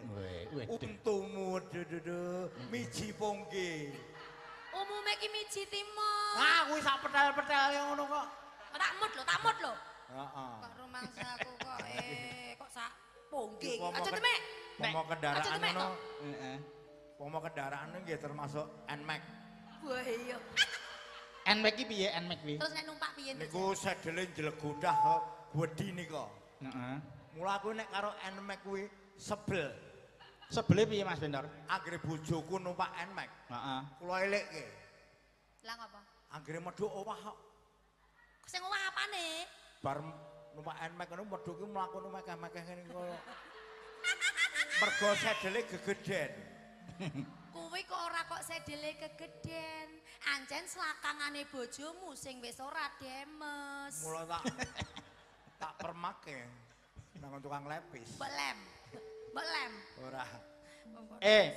Untumu dududu miji pongge. Umume iki miji timur. Ah, kuwi sak petel-petele ngono kok. Tak mut lho, tak mut lho. Heeh. Kok rumangsaku kok kok sak pongge. Aja demek. Pomo kendaraan ngono. Heeh. Pomo kendaraan nggih termasuk Nmax. Wah iya. Nmax iki piye Nmax kuwi? Terus nek numpak piye? Niku sedele njlegodah wedi nika. Heeh. Mula aku nek karo Nmax kuwi sebel. Sebele piye Mas Bendor? Anggere bojoku numpak Nmax. Heeh. Kula elekke. Lah ngopo? Anggere medhuk owah kok. Sing owah apane? Bar numpak Nmax ngono medhuk ki mlaku mekeh-mekeh ngene iki kaya. Mergo sedele gegeden. Kuwi kok ora kok sedele gegeden. Ancen selakangane bojomu sing wis ora demes. Mula tak permake nang tukang lepis. Mbok lem. Mbok lem. Ora.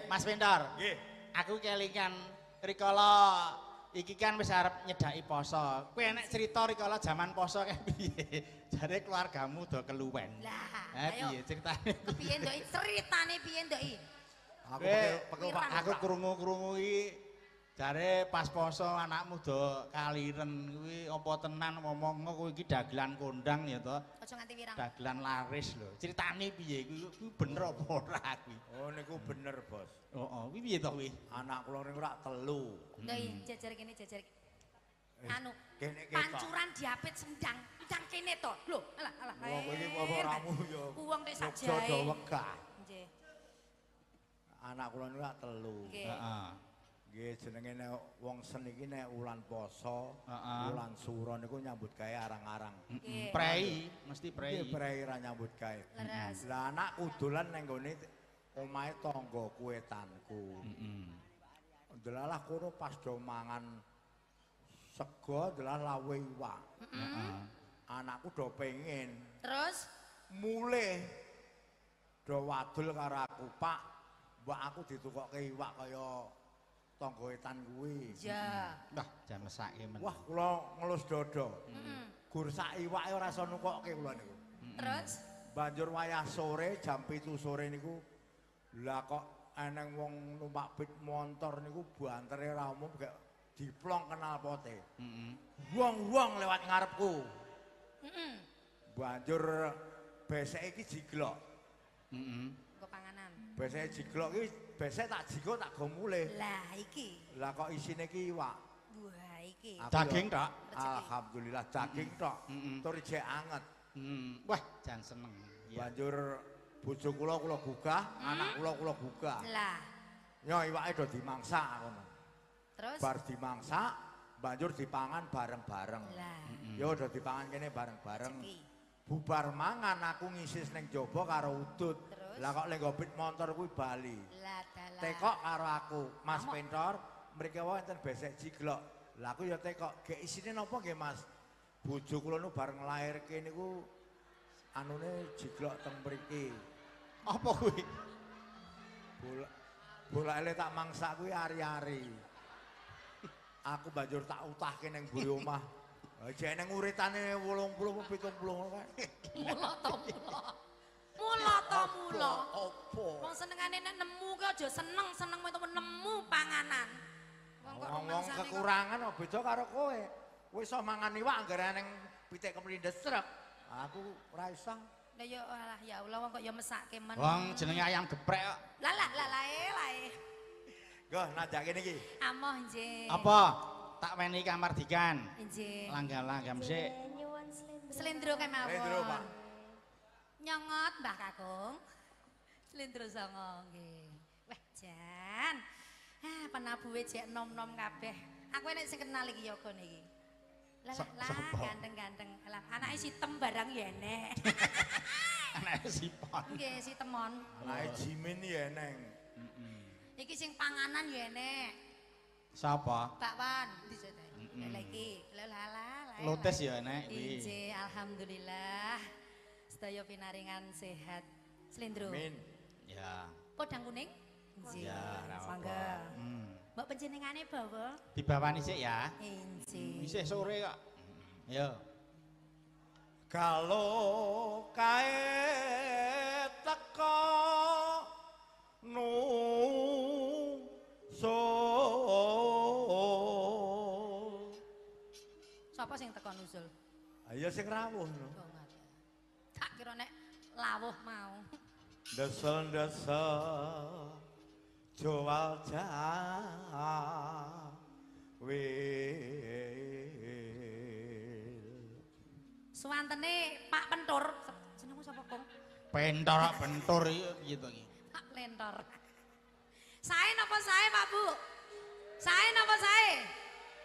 Mas Pendor. Nggih. Aku kelingan rikala iki kan wis arep nyedhaki poso. Kowe enek cerita rikala jaman poso kae piye? Jare keluargamu do keluwen. Lah, ayo. Piye ceritane? Kepiye ndoki? Ceritane piye ndoki? Aku krungu-krungu iki jare pas poso anakmu do kaliren kuwi apa tenan ngomong kowe iki dagelan kondang ya to. Aja nganti wirang. Dagelan laris lho. Ceritane piye kuwi kuwi bener apa ora kuwi? Oh niku bener, Bos. Heeh, kuwi piye to kuwi? Anak kula niku rak telu. Lho jejer kene jejer. Anu, pancuran diapit sendang, ndang kene to. Lho, alah alah. Wong kowe iki apa ramu ya. Wong nek sak jae. Jodo wegah. Nggih. Anak kula niku rak telu. Heeh. Nggih jenenge nek wong sen iki nek wulan poso, wulan sura niku nyambut gawe arang-arang. Prei, mesti prei. Nggih prei ra nyambut gawe. Lah anakku dolan nang nggone omahe tanggaku wetanku. Heeh. Delalah kono pas do mangan sego delalah lawe iwak. Heeh. Anakku do pengen. Terus mulih do wadul karo aku, Pak. Mbak aku ditukokke iwak kaya tangga wetan kuwi. Iya. Wah, jan mesake men. Wah, kula ngelus dada. Gur sak iwake ora iso nukokke kula niku. Terus banjur wayah sore jam 7 sore niku lah kok eneng wong numpak pit montor niku bantere ora umum gak diplong knalpote. Heeh. Wong-wong lewat ngarepku. Heeh. Banjur beseke iki jiglok. Heeh. Nggo panganan. Beseke jiglok iki besek tak jikok tak go mulih. Lah iki. Lah kok isine iki iwak. Wah iki. Daging tok. Alhamdulillah daging tok. Tur ijek anget. Wah, jan seneng. Banjur bojo kula kula gugah, anak kula kula gugah. Lah. Yo iwake do dimangsak ngono. Terus bar dimangsak, banjur dipangan bareng-bareng. Lah. Yo do dipangan kene bareng-bareng. Bubar mangan aku ngisis ning jaba karo udut. Lah kok lenggo pit montor kuwi bali. Lah dalah. Tekok karo aku, Mas Pentor, mriki wonten besek jiglok. Lah aku ya tekok, gek isine napa nggih Mas? Bojo kula nu bareng nglairke niku Anune jiglok teng mriki. Apa kuwi? Bola bolake tak mangsak kuwi ari-ari. Aku banjur tak utahke ning mburi omah. Jek nang uritane 80 70 ngono kae. Mula to mula. Mula to mula. Apa? Wong senengane nek nemu ki aja seneng, seneng nemu panganan. Wong kok wong kekurangan kok beda karo kowe. Kowe iso mangan iwak anggere ning pitik kemlindes trek. Aku ora iso. Lah ya alah ya Allah wong kok ya mesake men. Wong jenenge ayam geprek kok. Lah lah lah lae lae. Nggo nanjak kene iki. Amoh nggih. Apa? Tak weni kamardikan. Nggih. Langgam-langgam sik. Nyuwun slendro. Slendro kemawon. Slendro, Pak. Nyongot Mbah Kakung. Slendro songo nggih. Wah jan. Ah penabuhe jek nom-nom kabeh. Aku enek sing kenal iki yoga niki. Lah lah ganteng-ganteng. Lah anake sitem barang ya enek. Anake sipon. Nggih sitemon. Anake Jimin ya eneng. Heeh. Iki sing panganan ya enek. Sapa? Bakwan ndi jane? Lah iki. Lah lah lah. Lotes ya enek kuwi. Nggih, alhamdulillah. Sedaya pinaringan sehat. Slendro. Amin. Ya. Podang kuning? Nggih. Ya, mangga. Mbok panjenengane bawa? Dibawani sik ya. Nggih. Isih sore kok. Yo. Galo kae teko nusul. Sapa sing teko nusul? Ayo sing rawuh no. Tak kira nek lawuh mau. Desel-desel jual jawil. Suwantene Pak Pentur. Jenengmu sapa, Kong? Pentor Pentur iki piye to iki? Pak Lentor. Sae napa sae, Pak Bu? Sae napa sae?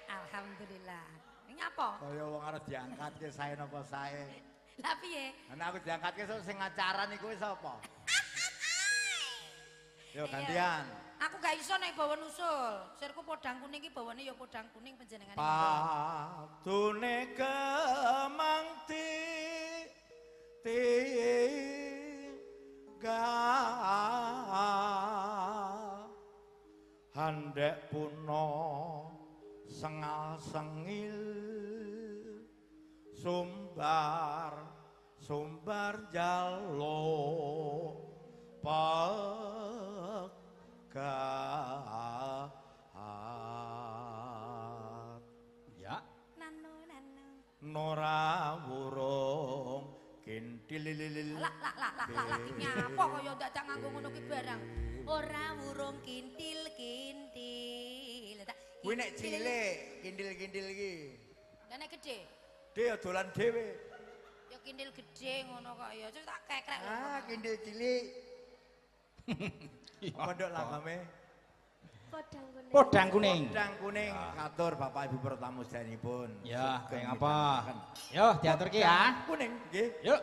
Alhamdulillah. Nyapa? Kaya wong arep diangkatke sae napa sae. Lah piye? Nek aku diangkatke sing ngacaran iku sapa? Yo gantian. Aku gak iso nek bawa nusul. Sirku podang kuning iki bawane ya podang kuning panjenengane. Padune kemang tiga handek puno sengal sengil sumbar sumbar jaluk pegat. Ya. Nano nano. Nora wurung kintil. Lah lah lah lah lah nyapa kaya dadak nganggo ngono ki barang. Ora wurung kintil kintil. Kuwi nek cilik kintil-kintil iki. Lah nek gedhe? Gedhe ya dolan dhewe. Ya kintil gedhe ngono kok ya. Terus tak kekrek. Ah, kintil cilik. Apa nduk langgame? Podang kuning. Podang kuning. Podang kuning. Katur Bapak Ibu pertamu sedanipun. Ya, kaya ngapa? Yo, diaturke ya. Kuning, nggih. Yuk. Yeah.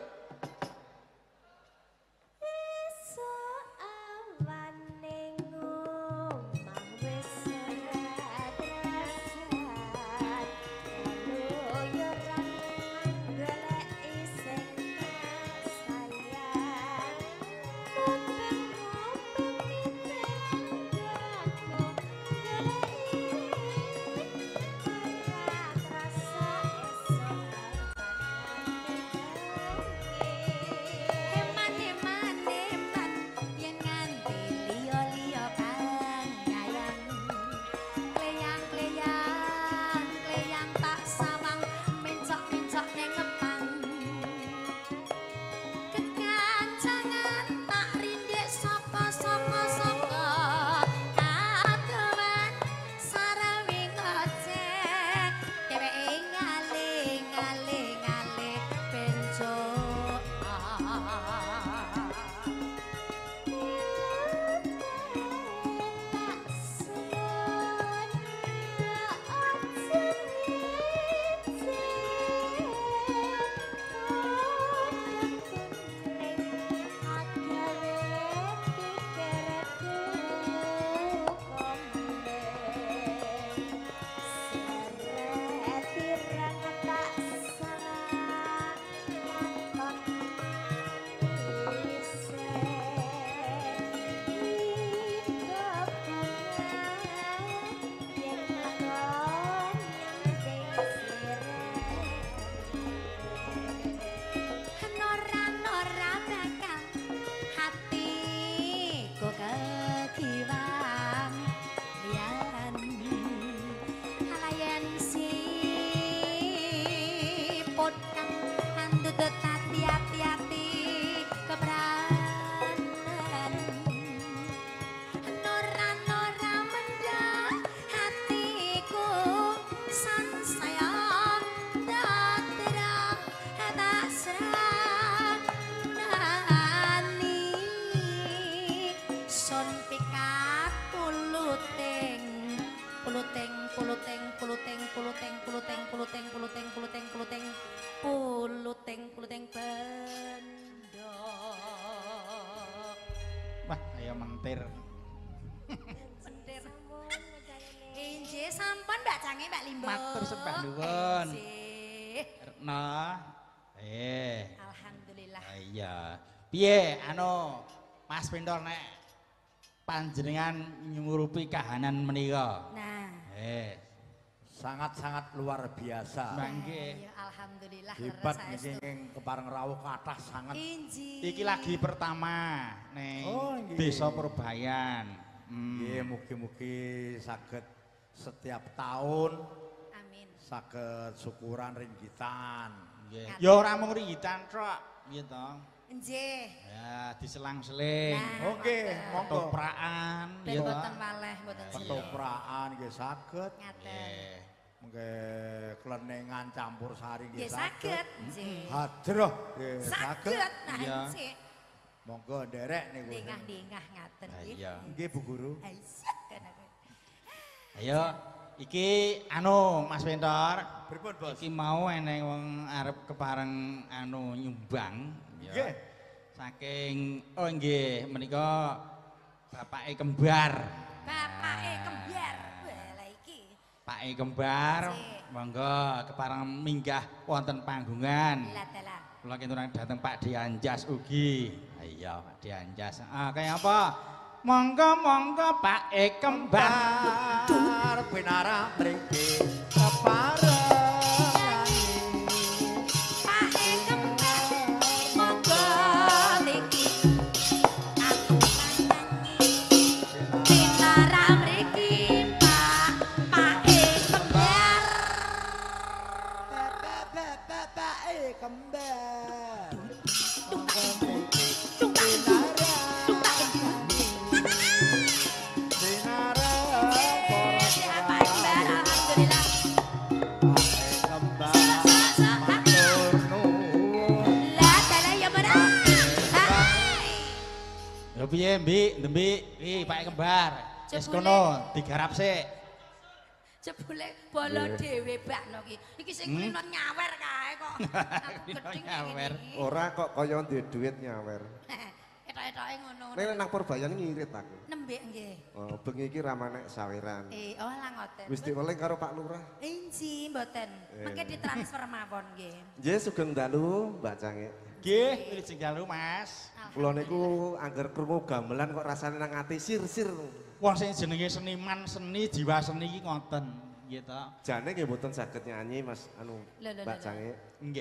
Puluting puluting puluting puluting puluting puluting puluting puluting puluting puluting puluting puluting bendok. Wah, ayo mentir. Mentir. Injih sampun Mbak Cange Mbak Limbo. Matur sembah nuwun. Injih. Retno. Alhamdulillah. Iya. Piye anu Mas Pintor nek panjenengan nyumurupi kahanan menika? Nah. Sangat-sangat luar biasa. Mangke. Ya, alhamdulillah. Hebat niki ing kepareng rawuh kathah sanget. Injih. Iki lagi pertama ning Desa Purbayan. Nggih, mugi-mugi saged setiap tahun. Amin. Saged syukuran ringgitan. Nggih. Ya ora mung ringgitan tok, nggih to. Nggih. Ya, diselang-seling. Nah, oke, monggo. Ketoprakan, ya mboten waleh, mboten ketoprakan nggih saged. Ngaten. Mengke klenengan campur sari nggih saged. Nggih. Hadroh nggih saged. Nah, nggih. Monggo nderek niku. Dengah-dengah ngaten nggih. Nggih Bu Guru. Ayo, iki anu Mas Pintor. Pripun, Bos? Iki mau eneng wong arep kepareng anu nyumbang. Nggih. Saking oh nggih menika bapake kembar. Bapake kembar. Wah, iki. Pake kembar, monggo kepareng minggah wonten panggungan. Lah dalah. Kula kintunan dhateng Pak Dianjas ugi. Iya, Pak Dianjas. Ah, kaya apa? Monggo monggo Pake kembar. Pinara mriki kepareng. Pake kembar monggo niki aku nyanyi. Pinara mriki Pak Pake kembar. Pake kembar. Piye Mbik, Ndembik, iki Pak kembar. Wis kono digarap sik. Jebule bala dhewe bakno iki. Iki sing kulino nyawer kae kok. Aku gedhe nyawer. Ora kok kaya duwe duit nyawer. Etok-etoke ngono. Nek nang Purbayan ngirit aku. Nembek nggih. Oh, bengi iki ramanek saweran. Oh lah ngoten. Wis diweling karo Pak Lurah. Inji mboten. Mengke ditransfer mawon nggih. Nggih sugeng dalu Mbak Cange. Nggih, wilujeng dalu Mas. Kula niku angger krungu gamelan kok rasane nang ati sir-sir. Wong sing jenenge seniman seni jiwa seni iki ngoten, nggih to. Jane nggih mboten saged nyanyi Mas anu Mbak Cange. Nggih.